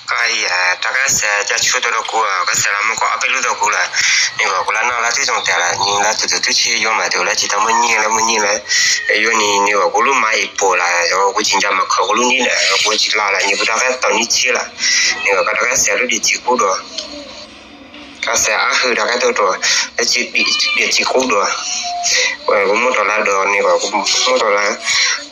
Koj rov qab xa cov tshuaj tuaj rau kuv, koj xa los muab kom ob peb lub rau kuv lawm. Nws kom kuv lawv noj lawv twb zoo tas lawm, nws lawv tus twb tsis yuav mas tus lawv tsis tau muaj nyiaj, lawv muaj nyiaj lawv yuav nws, nws kom kuv lub mav ib puas lawm, kuv tsis nco mas kho kuv lub nib lawm, kuv tsis los lawm, nws kuv rov qab tau nib tshiab lawm. Nws kom koj rov qab xa lub diam txiv qub dua, koj xa ob hwj rov qab tuaj dua, diam txiv qub dua. Kuv muab rau lawv dua, nws kom kuv muab rau lawv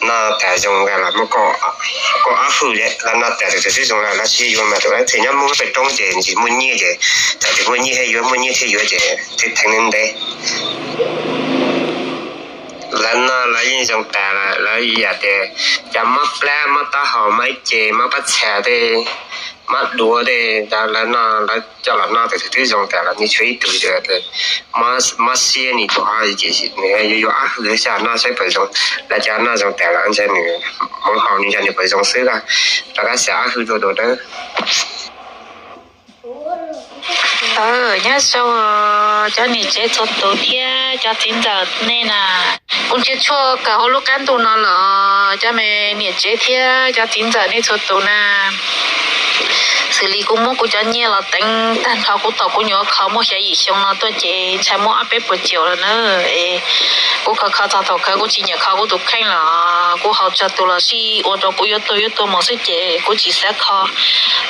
noj tas zoo nqaij los muab kom ob hwj lawv noj tas tus twb zoo lawm, lawv tsis yuav mas tus lawv txawm nyob muaj pem roob ces tsis muaj nyiaj ces thaum twg muaj nyiaj thiaj yuav, muaj nyiaj thiaj yuav ces thiaj theej ntev ntev. Lawv noj lawv yeej zoo tas lawm, lawv yam tias cov mob plab, mob taub hau, mob ib ce, mob pob txha tej, mob duav tej, lawv noj lawv coj los noj tus twb zoo tas lawm, nws tshuav ib tug mob siab, nws tus ho ces nws yuav yuav ob hwj xwb, noj saib puas zoo. Lawv cov noj zoo tas lawm, ntshe nws hmoov haus nws ntshe nws puas zoo xwb, rov qab xa ob hwj tuaj dua nawb. Nyob zoo cov niam tsev txhua tus thiab cov txiv ntxawm nej na. Kuv ntsia tshuaj kawg hauv lub qab ntuj no lawm, cov me niam tsev thiab cov txiv ntxawm nej txhua tus na. Xws li kuv muab kuv cov nyiaj los teev tag nrho kuv tom kuv nyuam kho muaj xya yim xyoo no tuaj ces ntshai muaj ob peb puas caum lawm na. Kuv kho kho txog thaum kawg kuv tsis nyiam kho kuv tus kheej los kuv haus tsawg tus los sij ua rau kuv yuav tuag yuav tuag mus xwb ces kuv tsis xav kho.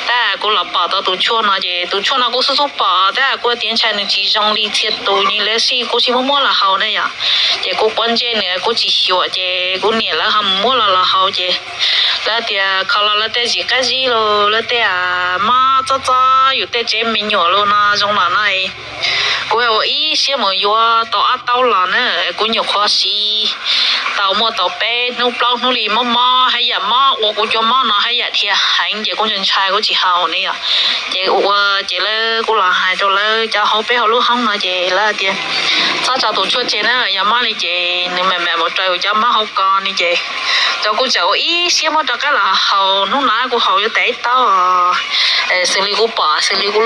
Tab kuv los pom tau tus tshuaj no ces tus tshuaj no kuv xub xub pom tab kuv tias ntshai nws tsis zoo li txhia tus ni lawv sij kuv tsis muab muab los haus na yom. Ces kuv quav ntsej nws kuv tsis xyuam ces kuv niam lawv ho mus muab los los haus ces lawv tias kho los lawv tej zim qab zib los lawv tej mob txob txob yus tej tsev me nyuam los no zoo los no. Kuv ua ib siab mus yuav tau ob taub los na, kuv nyuam qhuav siv tau muaj tau peb hnub plaub hnub li mob mob haj yam mob ua kuv cua mob no haj yam dhia heev ces kuv ntshai ntshai kuv tsis haus ne yom. Ces ua ces lawv kuv los hais rau lawv cov hauv peb hauv lub hoob no ces lawv tias txhob tso tus tshuaj tseg na, yog mob li ces nws mam mam mus raws yus cov mob hauv ko ni ces rau kuv txawm ua ib siab muab rov qab los haus, hnub no kuv haus yuav tas ib taub. Xws li kuv pom xws li kuv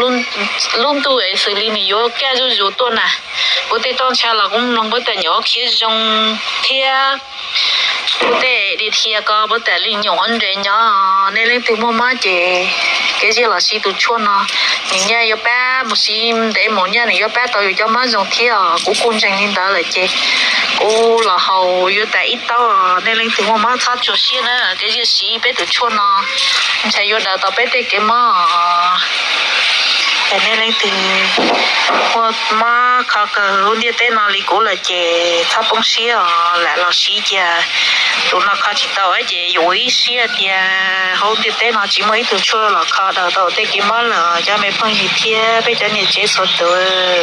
lub ntuj xws li nws yuav kaj zuj zus tuaj na. Kuv tej toj ntsha los kuv mloog puab tas nyuam qhuav khiav zoo thiab. Kuv tej dhia dhia ko puab tas li nyuam qhuav nres nyob. Nej leej twg muaj mob ces kev ziag los siv tus tshuaj no, nws nyaj yuav pab mus siv ntev mus nyaj nws yuav pab tau yus cov mob zoo thiab os. Kuv kuj ntseeg li ntawd lawm ces kuv los haus yuav tas ib taub. Nej leej twg muaj mob txhob tsuas siab na, kev ziag siv peb tus tshuaj no ntshai yuav daws tau peb tej kev mob. Es nej leej twg muaj mob kho kawg hauv ntiaj teb no li kuv lawm ces txhob poob siab os, lam los siv cia. Tus no kho tsis tau ces yuav ua ib siab tias hauv ntiaj teb no tsis muaj ib tug tshuaj los kho daws tau tej kev mob lawm cov me phooj ywg thiab peb cov niam tsev txhua tus.